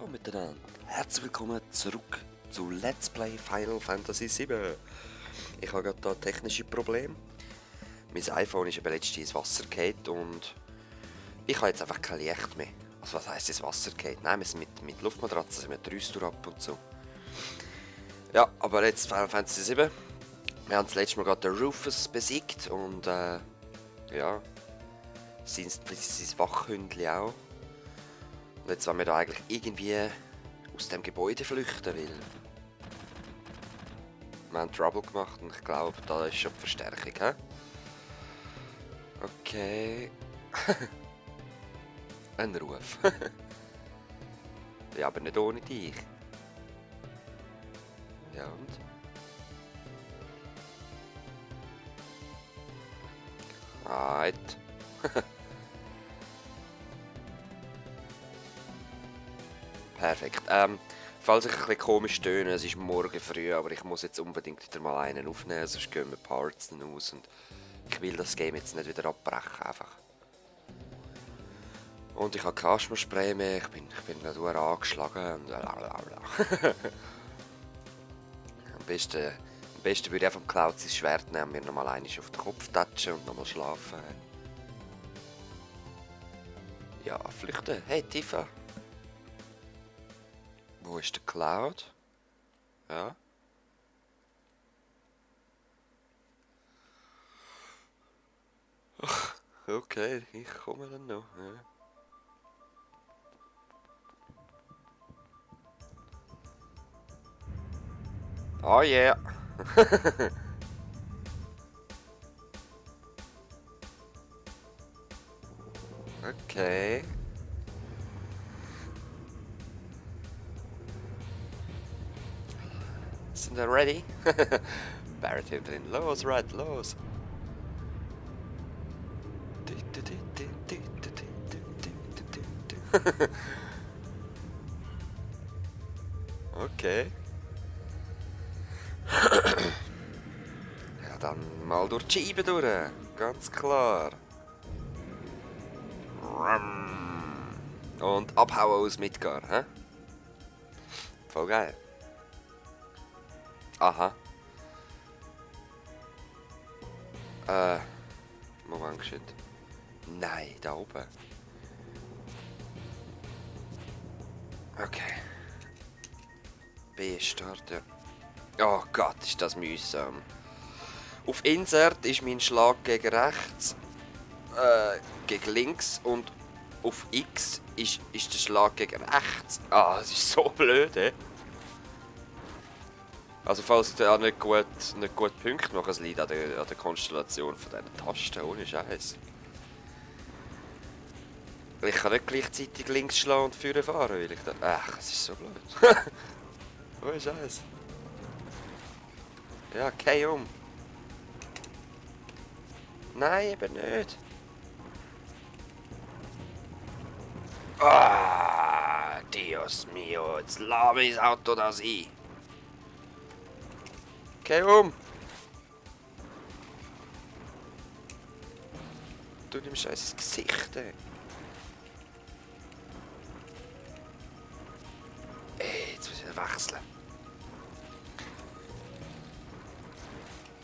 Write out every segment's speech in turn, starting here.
Hallo miteinander, herzlich willkommen zurück zu Let's Play Final Fantasy VII. Ich habe gerade hier technische Probleme. Mein iPhone ist eben letztens ins Wasser gefallen und ich habe jetzt einfach kein Licht mehr. Also was heisst ins Wasser gefallen? Nein, wir sind mit Luftmatratzen, mit Rüstung ab und so. Ja, aber jetzt Final Fantasy VII. Wir haben das letzte Mal gerade den Rufus besiegt und ja, sein Wachhündchen auch. Und jetzt wollen wir da eigentlich irgendwie aus dem Gebäude flüchten, weil wir haben Trouble gemacht und ich glaube, da ist schon die Verstärkung, hä? Okay. Ein Ruf. Ja, aber nicht ohne dich. Ja und? Right. Perfekt. Falls ich ein bisschen komisch töne, es ist morgen früh, aber ich muss jetzt unbedingt wieder mal einen aufnehmen, sonst gehen mir Parts dann aus und ich will das Game jetzt nicht wieder abbrechen einfach. Und ich habe kein Asthmaspray mehr, ich bin gerade angeschlagen und am besten würde ich einfach Cloud sein Schwert nehmen, mir nochmal eines auf den Kopf touchen und nochmal schlafen. Ja, flüchten. Hey Tifa. Wo ist der Cloud? Ja. Ach, okay, ich komme dann noch. Ja. Oh yeah. Okay. Sind wir ready? Barrett hinter drin. Los, Red, los. Okay. Ja, dann mal durch die Scheibe durch. Ganz klar. Und abhauen aus Midgar, hä? Voll geil. Aha. Moment geschwind. Nein, da oben. Okay. B starten. Oh Gott, ist das mühsam. Auf Insert ist mein Schlag gegen rechts, gegen links und auf X ist der Schlag gegen rechts. Ah, das ist so blöd, ey. Also falls ich da nicht gut Punkte mache, es liegt an der Konstellation von diesen Tasten, ohne Scheiß. Ich kann nicht gleichzeitig links schlagen und vorne fahren, weil ich da... Ach, es ist so blöd. Ohne Scheiß. Ja, kein um. Nein, eben nicht. Ah, Dios mio, jetzt lass mich das Auto da sein. Geh um! Du nimmst scheiß Gesicht, ey. Ey, jetzt muss ich wechseln.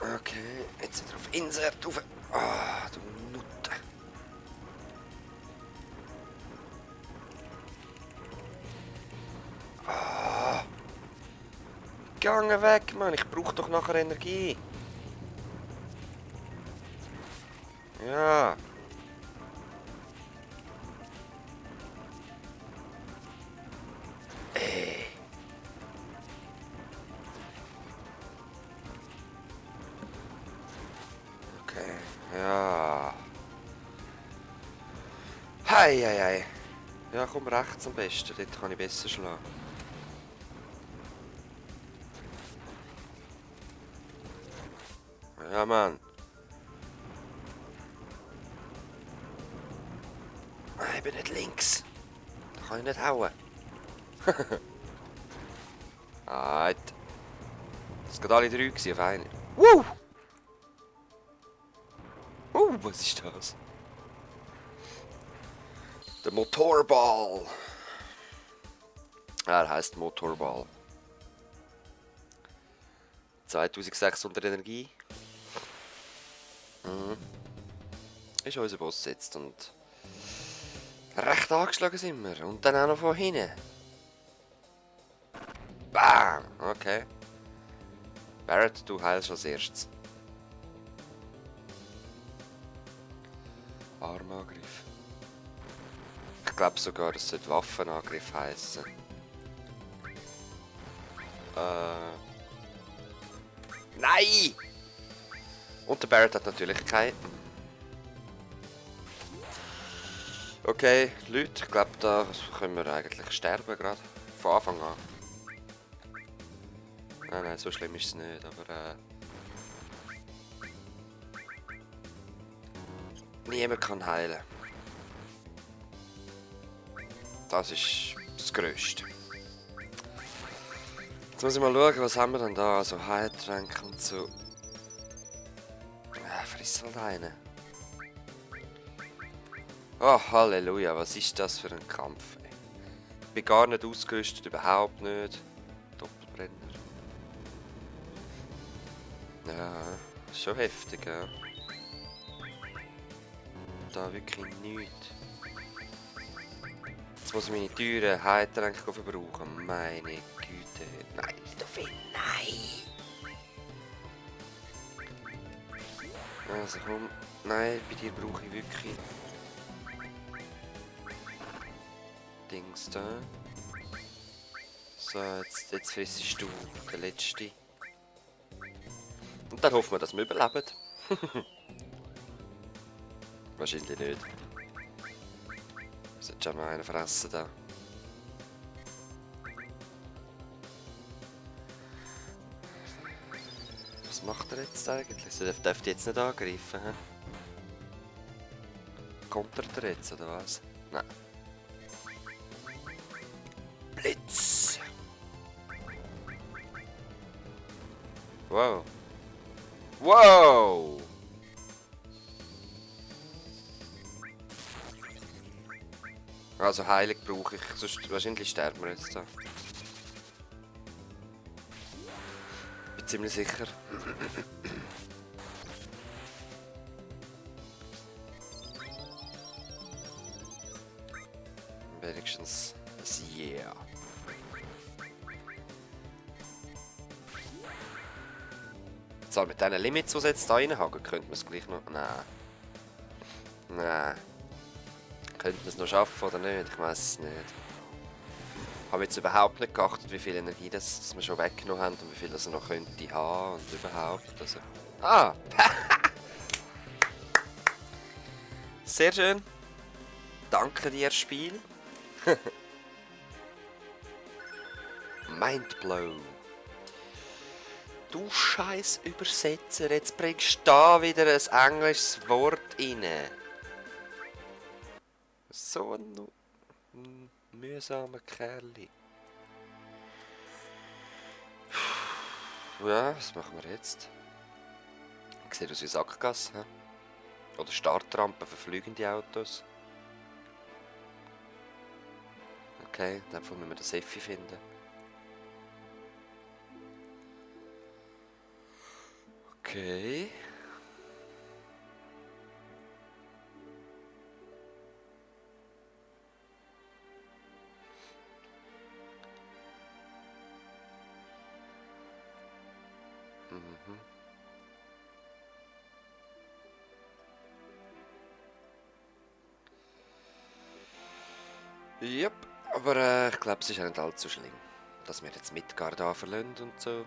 Okay, jetzt wieder auf Insert rauf. Ah, du Nutte. Ah. Gange weg, Mann. Ich brauche doch nachher Energie. Ja. Ey. Okay, ja. Hei, hei, hei. Ja, komm rechts am besten. Dort kann ich besser schlagen. Ja, Mann. Ich bin nicht links. Da kann ich nicht hauen. Alright. Das sind alle drei auf einer. Woo! Was ist das? Der Motorball. Er heißt Motorball. 2600 Energie. Ist unser Boss jetzt und recht angeschlagen sind wir. Und dann auch noch von hinten. Bam! Okay. Barrett, du heilst als erstes. Armangriff. Ich glaube sogar, es sollte Waffenangriff heißen. Nein! Und der Barrett hat natürlich keinen. Okay, Leute, ich glaube, da können wir eigentlich sterben gerade. Von Anfang an. Nein, so schlimm ist es nicht, aber niemand kann heilen. Das ist das Größte. Jetzt muss ich mal schauen, was haben wir denn da? Also Heiltränke und so. Friss halt einen. Oh, Halleluja, was ist das für ein Kampf? Ich bin gar nicht ausgerüstet, überhaupt nicht. Doppelbrenner. Ja, schon heftig, ja. Da wirklich nichts. Jetzt muss ich meine teuren Heiltränke verbrauchen. Meine Güte. Nein, nicht so viel. Nein! Also komm. Nein, bei dir brauche ich wirklich Dings da. So, jetzt frissest du den letzten. Und dann hoffen wir, dass wir überleben. Wahrscheinlich nicht. Sollte schon mal einen fressen da. Was macht er jetzt eigentlich? So, dürfte jetzt nicht angreifen, hä? Kontert er jetzt, oder was? Nein. Blitz! Wow. Wow! Also Heilung brauche ich, sonst wahrscheinlich sterben wir jetzt da. Bin ziemlich sicher. Wenigstens ein Yeah. Zwar mit diesen Limits, die sie jetzt da reinhaken, könnte man es gleich noch... Nein. Nein. Könnte man es noch schaffen oder nicht? Ich weiß es nicht. Ich habe jetzt überhaupt nicht geachtet, wie viel Energie das wir schon weggenommen haben und wie viel das er noch könnte haben und überhaupt. Also. Ah! Sehr schön. Danke dir, Spiel. Mindblow. Du scheiß Übersetzer, jetzt bringst du da wieder ein englisches Wort rein. So ein mühsamer Kerl. Ja, was machen wir jetzt? Sieht aus wie Sackgasse, hä? Oder Startrampen für fliegende Autos. Okay, dann müssen wir den Seffi finden. Okay. Yep, aber ich glaube, es ist auch nicht allzu schlimm, dass wir jetzt Midgard verlassen und so.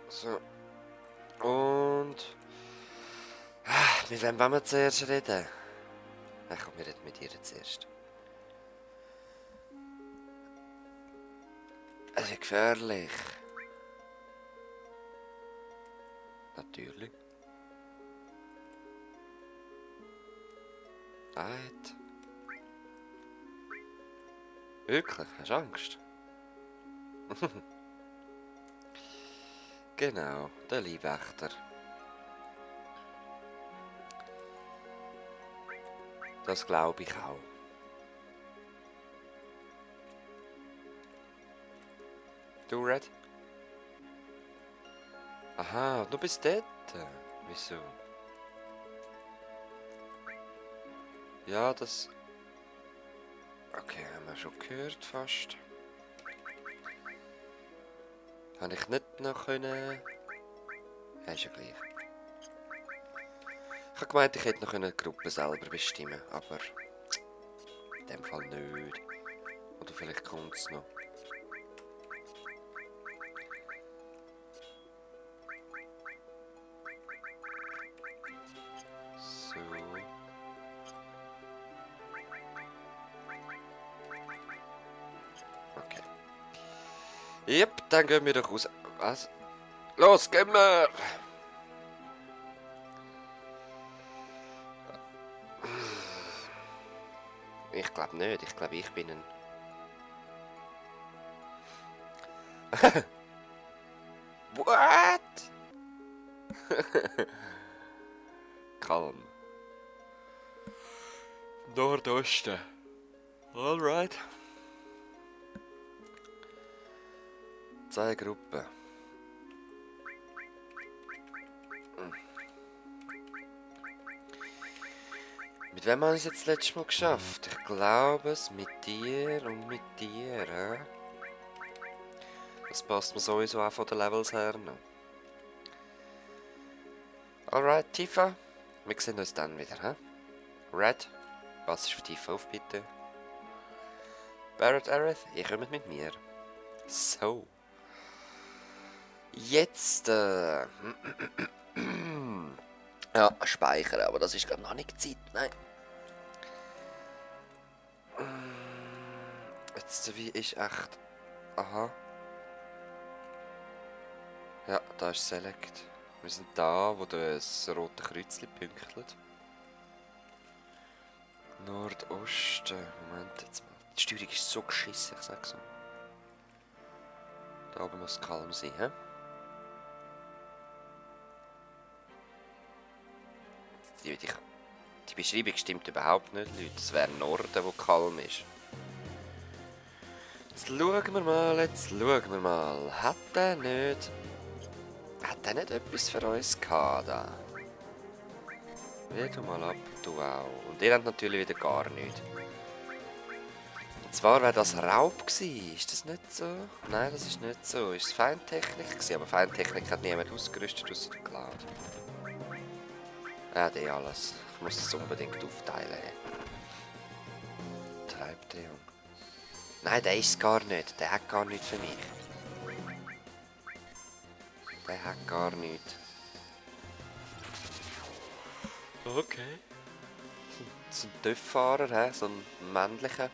So. Und... mit wem wollen wir zuerst reden? Ach komm, wir reden mit ihr zuerst. Es ist gefährlich. Natürlich. Right. Wirklich? Hast du Angst? Genau, der Leibwächter. Das glaube ich auch. Du, Red? Aha, du bist dort. Wieso? Ja, das... Okay, haben wir schon gehört, fast. Habe ich nicht noch können... Ja, ist ja gleich. Ich habe gemeint, ich hätte noch die Gruppe selber bestimmen, aber... in dem Fall nicht. Oder vielleicht kommt es noch. So. Okay. Yep, dann gehen wir doch raus. Was? Los, gehen wir! Ich glaube nicht. Ich glaube, ich bin ein... What? Kalm. Nordosten. Alright. 2 Gruppen. Mit wem haben wir es jetzt das letzte Mal geschafft? Ich glaube es mit dir und mit dir. Das passt mir sowieso auch von den Levels her noch. Alright, Tifa. Wir sehen uns dann wieder, hä? Red, pass auf Tifa auf, bitte. Barrett, Aerith, ihr kommt mit mir. So. Jetzt, ja, speichern, aber das ist gerade noch nicht die Zeit, nein. Jetzt, wie ist echt... Aha. Ja, da ist Select. Wir sind da, wo das rote Kreuzchen pünktelt. Nordosten. Moment, jetzt mal. Die Steuerung ist so geschissen, ich sag's so. Da oben muss kalm sein, hä? Die Beschreibung stimmt überhaupt nicht, Leute. Es wäre Norden, wo kalm ist. Jetzt schauen wir mal, Hat er nicht etwas für uns gehabt da? Wie du mal ab, du auch. Und ihr habt natürlich wieder gar nichts. Und zwar wäre das Raub gewesen. Ist das nicht so? Nein, das ist nicht so. Ist es Feintechnik gewesen? Aber Feintechnik hat niemand ausgerüstet aus der Cloud. Ja, die alles. Ich muss es unbedingt aufteilen. Treibdrehung. Nein, der ist es gar nicht. Der hat gar nichts für mich. Der hat gar nichts. Okay. So ein TÜV-Fahrer, so ein männlicher.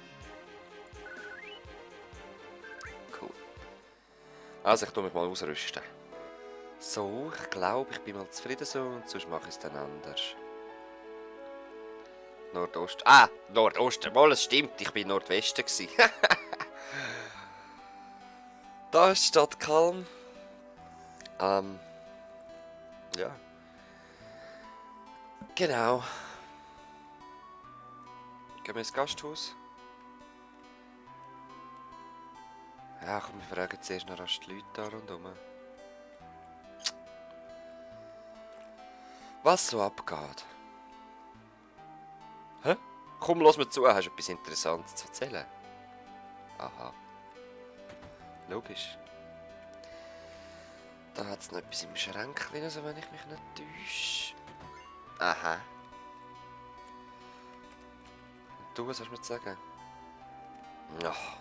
Cool. Also, ich tue mich mal ausrüsten. So, ich glaube, ich bin mal zufrieden so und sonst mache ich es dann anders. Nordosten. Ah, Nordosten. Mal, es stimmt, ich bin Nordwesten gsi. Da ist die Stadt Kalm. Ja. Genau. Gehen wir ins Gasthaus? Ja, komm, wir fragen zuerst noch die Leute da rundherum. Was so abgeht? Hä? Komm, lass mir zu, hast du etwas Interessantes zu erzählen? Aha. Logisch. Da hat es noch etwas im Schränkchen, also wenn ich mich nicht täusche. Aha. Und du, was hast du mir zu sagen? Ach.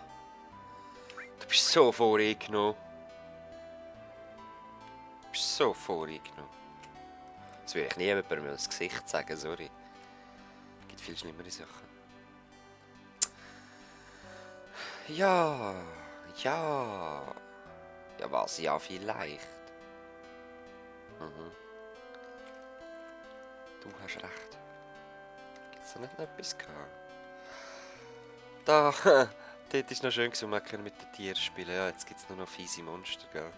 Du bist so voreingenommen. Du bist so voreingenommen. Das will ich niemandem ins Gesicht sagen, sorry. Es gibt viel schlimmere Sachen. Ja. Ja. Ja was? Ja, vielleicht. Mhm. Du hast recht. Gibt's da nicht noch etwas gehabt? Da, dort ist noch schön gewesen, man kann mit den Tieren spielen. Ja, jetzt gibt's nur noch fiese Monster, gell?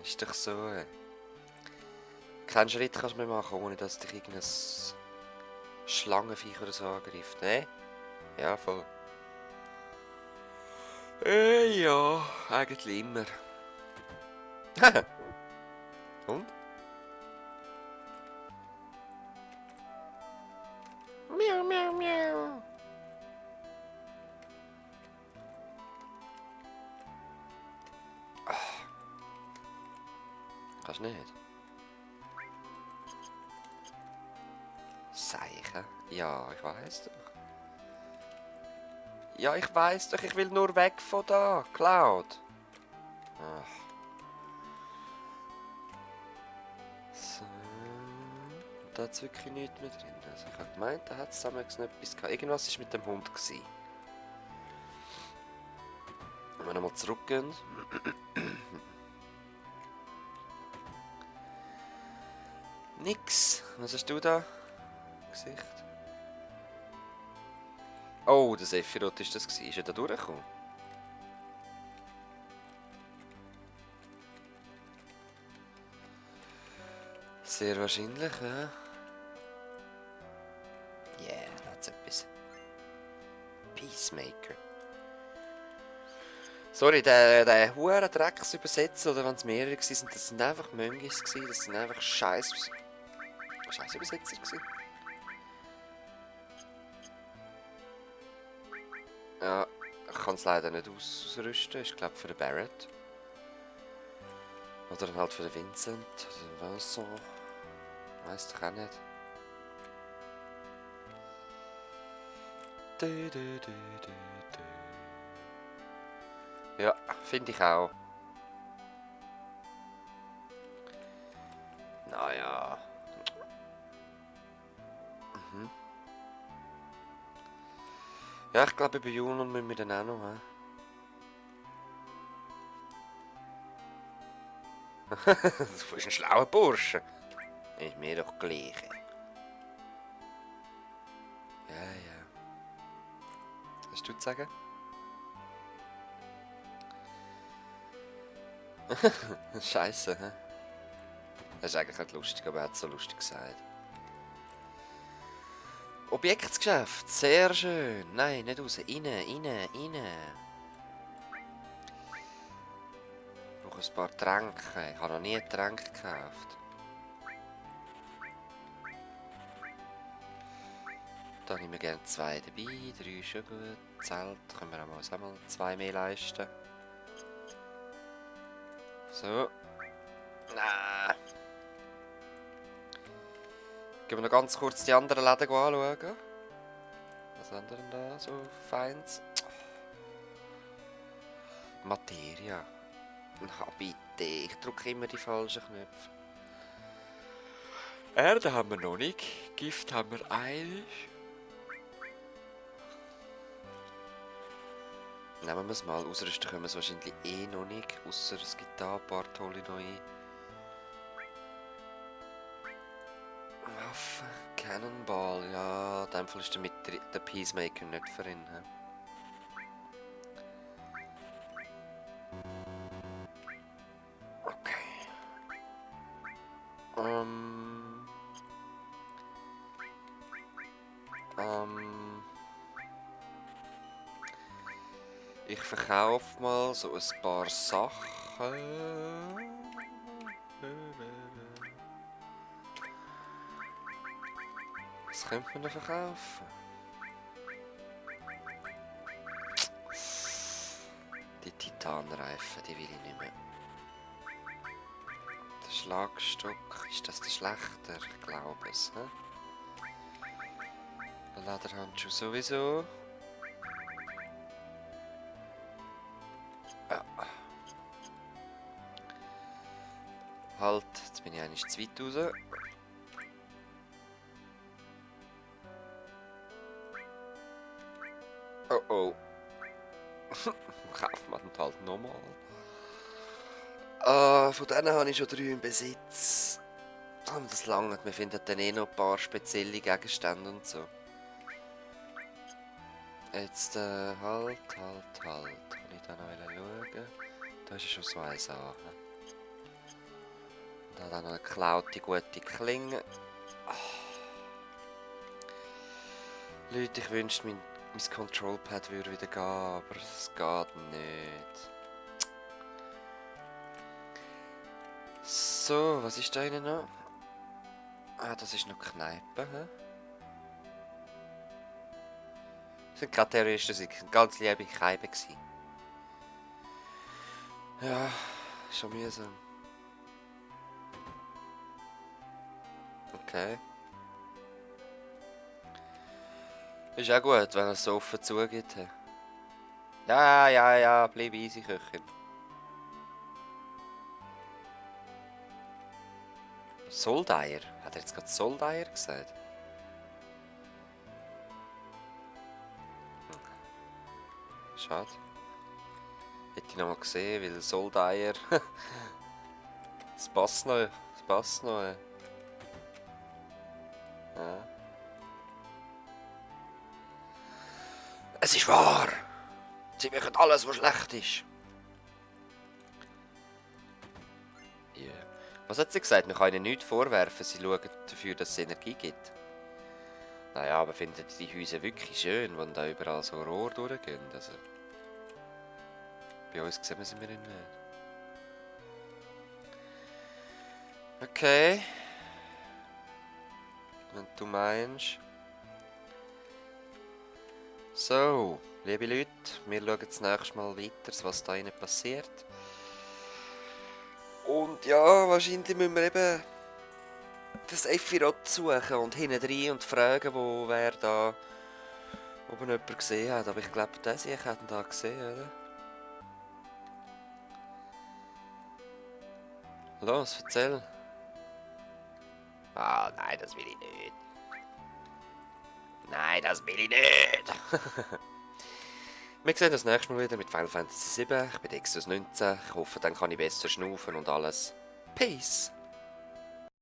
Ist doch so. Keinen Schritt kannst du mehr machen, ohne dass dich irgendein Schlangenviech oder so angreift, ne? Ja, voll. Ja, eigentlich immer. Und? Miau, miau, miau. Kannst nicht. Seichen? Ja, ich weiß doch. Ja, ich weiß doch, ich will nur weg von da. Cloud. Ach. So. Da hat es wirklich nichts mehr drin. Also ich habe gemeint, da hat es damals noch etwas gehabt. Irgendwas war mit dem Hund gewesen. Wenn wir nochmal zurückgehen. Nix. Was hast du da? Gesicht. Oh, der Sephiroth ist das gewesen. Ist er da durchgekommen? Sehr wahrscheinlich, ja. Yeah, da hat's etwas. Peacemaker. Sorry, der hure Drecksübersetzer, oder wenn es mehrere waren, das sind einfach Möngis gewesen, das sind einfach scheiß Übersetzer gewesen. Ja, ich kann es leider nicht ausrüsten, ich glaube für den Barrett. Oder halt für den Vincent, oder Vincent. Weiss doch auch nicht. Ja, finde ich auch. Naja. Mhm. Ja, ich glaube, bei Junon müssen wir dann auch noch haben. Du bist ein schlauer Bursche. Ist mir doch gleich. Ja, ja. Was hast du zu sagen? Scheiße, hä? Das ist eigentlich nicht lustig, aber er hat es so lustig gesagt. Objektsgeschäft, sehr schön. Nein, nicht raus. Rein. Ich brauche ein paar Tränke. Ich habe noch nie Tränke gekauft. Da nehme ich gerne 2 dabei. 3 ist schon gut. Zelt können wir auch mal 2 mehr leisten. So. Nein. Gehen wir noch ganz kurz die anderen Läden anschauen. Was haben wir denn da so Feins? Materia. Na bitte, ich drücke immer die falschen Knöpfe. Erde haben wir noch nicht. Gift haben wir eilig. Nehmen wir es mal. Ausrüsten können wir es wahrscheinlich eh noch nicht. Ausser es gibt da ein paar tolle neue Waffen. Cannonball. Ja, in dem Fall ist der Peacemaker nicht für ihn. Okay. Ich verkaufe mal so ein paar Sachen. Was könnte man da verkaufen? Die Titanreifen, die will ich nicht mehr. Der Schlagstock, ist das der schlechter? Ich glaube es. Der Lederhandschuh sowieso. Ja. Halt, jetzt bin ich eigentlich zu weit raus. Oh oh. Kauft man halt nochmal. Von denen habe ich schon 3 im Besitz. Und das langt. Wir finden dann eh noch ein paar spezielle Gegenstände und so. Jetzt, halt. Kann ich da noch schauen? Da ist schon so eine Sache. Da hat auch noch eine geklaute, gute Klinge. Oh. Leute, ich wünschte, mein Control-Pad würde wieder gehen, aber es geht nicht. So, was ist da innen noch? Ah, das ist noch Kneipe, hä? Das sind gerade Terroristen, das sind ganz liebe Kneipe gewesen. Ja, schon mühsam. Okay. Ist auch gut, wenn er es so offen zugeht. Ja, ja, ja, bleib easy, Köchin. Soldeier? Hat er jetzt gerade Soldeier gesagt? Schade. Hätte ich noch mal gesehen, weil Soldeier... Es passt noch, es passt noch. Ja. Es ist wahr! Sie machen alles, was schlecht ist. Yeah. Was hat sie gesagt? Wir können ihnen nichts vorwerfen. Sie schauen dafür, dass es Energie gibt. Naja, aber finden die Häuser wirklich schön, wenn da überall so Rohr durchgehen? Also, bei uns sehen wir sie nicht mehr. Okay. Wenn du meinst. So, liebe Leute, wir schauen das nächste Mal weiter, was da innen passiert. Und ja, wahrscheinlich müssen wir eben das Sephiroth suchen und hinten rein und fragen, wo wer da, ob ihn jemand gesehen hat. Aber ich glaube, das hier hat ihn da gesehen, oder? Los, erzähl. Ah, nein, das will ich nicht. Nein, das will ich nicht. Wir sehen uns das nächste Mal wieder mit Final Fantasy VII. Ich bin Exodus 19. Ich hoffe, dann kann ich besser schnaufen und alles. Peace.